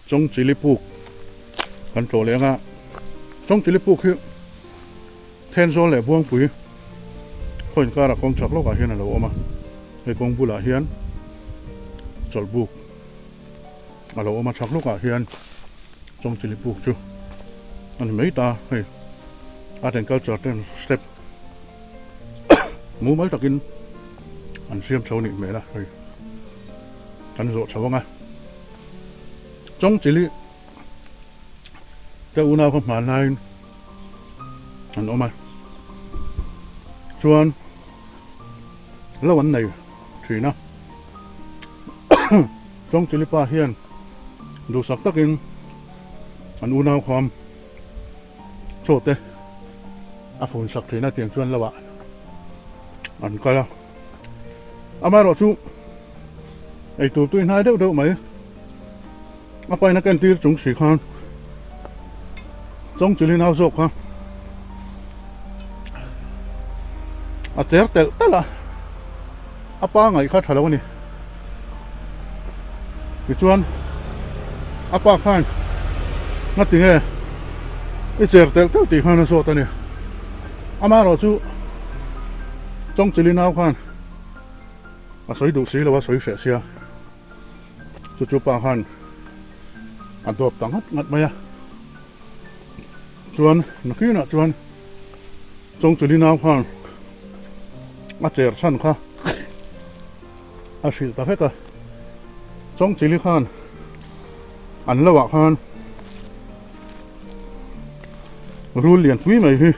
Chawngchili puk kan tlawh leh anga Chawngchili puk hi Thenzawl leh Buangpui khaw inkarah kawng chak lawkah hian a lo awm a, hei kawng bulah hian chawlhbuk a lo awm a, chak lawkah hian Chawngchili puk chu a ni mai ta hei art and culture ten step mumal takin an siam chho nih hmel a hei kan zawh chho ang a. Chawngchili te unau kha hmanlaiin an awm a, chuan lo an nei thin a. Chawngchili pa hian duhsak takin an unau khawm chaw te a fun sak thin a tiang chuan lo ah an kal a. Amaherawh chu eitur tui hnai deuh deuh mai a paina ken tir chung si khan Chawngchili nau zawk kha a cher telh telh a, a pa ngaih kha tha lo a ni. Tichuan a pa khan ngati nge i cher telh telh tih khan a zawt a ni. Amaherawh chu Chawngchili nau khan a sawi duh si lo a sawi hreh sia chu chu pa khan a dawp ta nghat nghat mai a chuan nakinah chuan Chawngchili nau khan a cher chhan kha a hrilh ta vek a Chawngchili khan an lo ah khan rul lian pui mai hi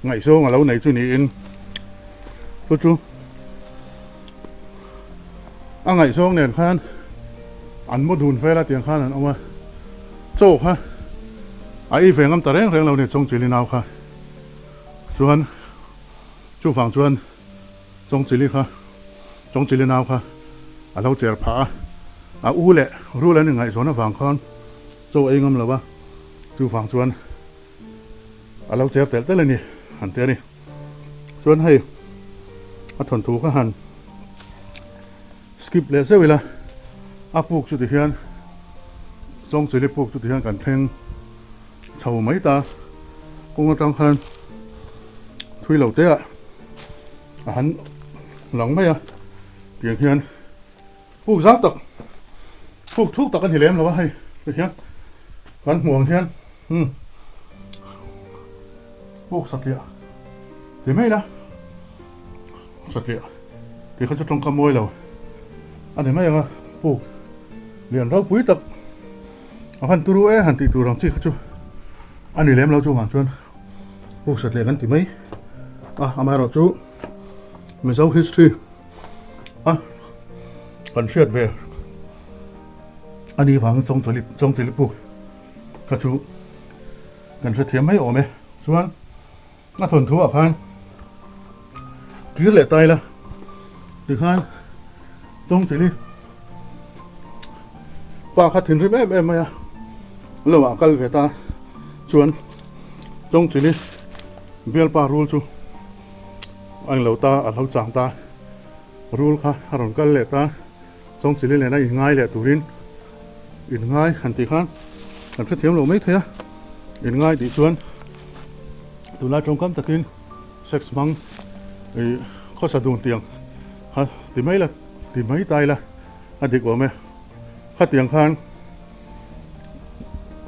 ngaihzawng a lo nei chu niin chu chu a ngaihzawng nen khan an mu dun vel a tiang khan an awm a chaw kha a ei ve ngam ta reng reng lo ni Chawngchili nau kha chuan chuvang chuan Chawngchili kha Chawngchili nau kha a lo cher phah a, a u leh rul an inngaihzawn avang khan chaw ei ngam lo a, chuvang chuan a lo cher telh telh a ni han ti a ni. Chuan hei a thawnthu kha han skip leh zeuh ila, a puk chu tihian Chawngchili puk chu tihian kan thleng chho mai ta, kawng atang khan thui lo te ah a han lang mai a tiang hian puk zau tak puk thuk tak a ni lem lo a hei ti hian kan hmuh ang hian umm puk satliah ti mai ila satliah tih kha chu tawngkam mawi lo a ni mai ang a puk lian ropui tak a han turu e han tih tur ang chi kha chu a ni lem lo chuvang chuan puk satliah kan ti mai a amaherawh chu Mizo history a kan hriat ve a ni vangin Chawngchali Chawngchali puk kha chu kan hrethiam mai awm e chuan a thawnthu ah khan kir leh tai la tikhan Chawngchali pa kha thinrim em em mai a lo ah kal ve ta chuan Chawngchali bialpa rul chu A englo ta, a lo chang ta. Rul kha a rawn kal leh ta. Chawngchili nena inngai leh turin inngai han tih khan kan hrethiam lo mai thei a. Inngai tih chuan tunlai tawngkam takin sex hmang ih khawsa dun tiang kha ti mai la, ti mai ta ila a dik awm e. Khatiang khan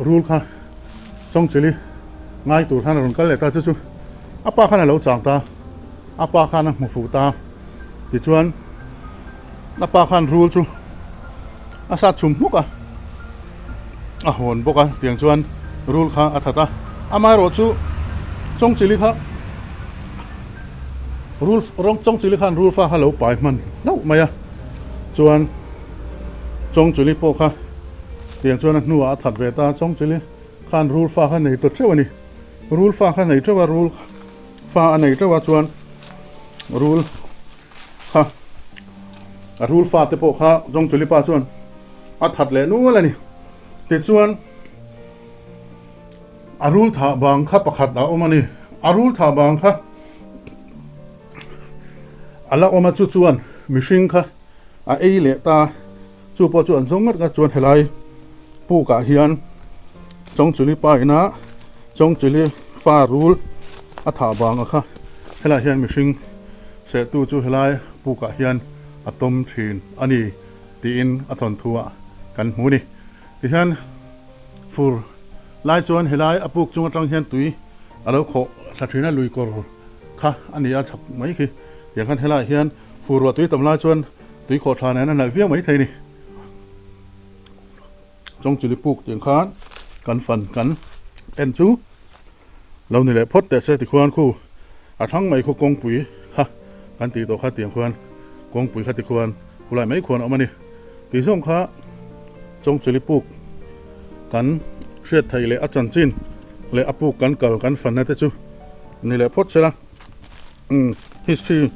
rul kha Chawngchili ngai tur khan a rawn kal leh ta chu chu a pa khan a lo chang ta a pa khan a hmu fuh ta tichuan a pa khan rul chu a sat chhum hmuk a a hawn bawk a tiang chuan rul kha a that a amaherawh chu Chawngchili kha rul rawng Chawngchili khan rul fa kha lo pai hman hlauh mai a chuan Chawngchuli pawh kha tiang chuan a hnuah a that ve ta a, Chawngchuli khan rul fa kha nei ta teuh a ni. Rul fa kha nei teuh a, rul fa a nei teuh a chuan rul kha a rul fa te pawh kha Chawngchuli pa chuan a that leh nual a ni. Tichuan a rul thah bang kha pakhat a awm a ni. A rul thah bang kha a la awm a chu chuan mihring kha a ei leh ta chu pawh chu an zawng ngat ngat chuan helai Pukah hian Chawngchuli pa ina Chawngchuli fa rul a thah vanga kha helaiah hian mihring sehtu chu helai pukah hian a tawm thin a ni tiin a thawnthu ah kan hmu a ni. Tihian fur lai chuan helai a puk chung atang hian tui a lo khawh thla thin a, lui kawr kha a ni a chhak mai khi. Tiang khan helaiah hian fur ruah tui tam lai chuan tui khawh thla nen a nalh viau mai thei a ni. Chawngchuli puk tiang khan kan fan kan en chu lo ni leh phawt teh se tikhuan khu a thlang mai khu kawngpui kha kan tih tawh kha tiang khuan kawngpui kha tikhuan khulai mai khuan a awm a ni tih zawng kha Chawngchuli puk kan hriat theih leh a chanchin leh a puk kan kal kan fanna te chu ni leh phawt sela umm history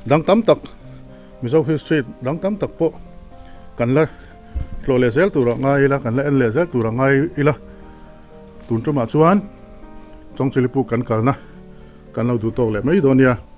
dang tam tak Mizo history dang tam tak pawh kan la tlawh leh zel turah ngai ila, kan la en leh zel turah ngai ila. Tun tumah chuan Chawngchilipuk kan kalna kan lo duh tawk leh mai dawn nia.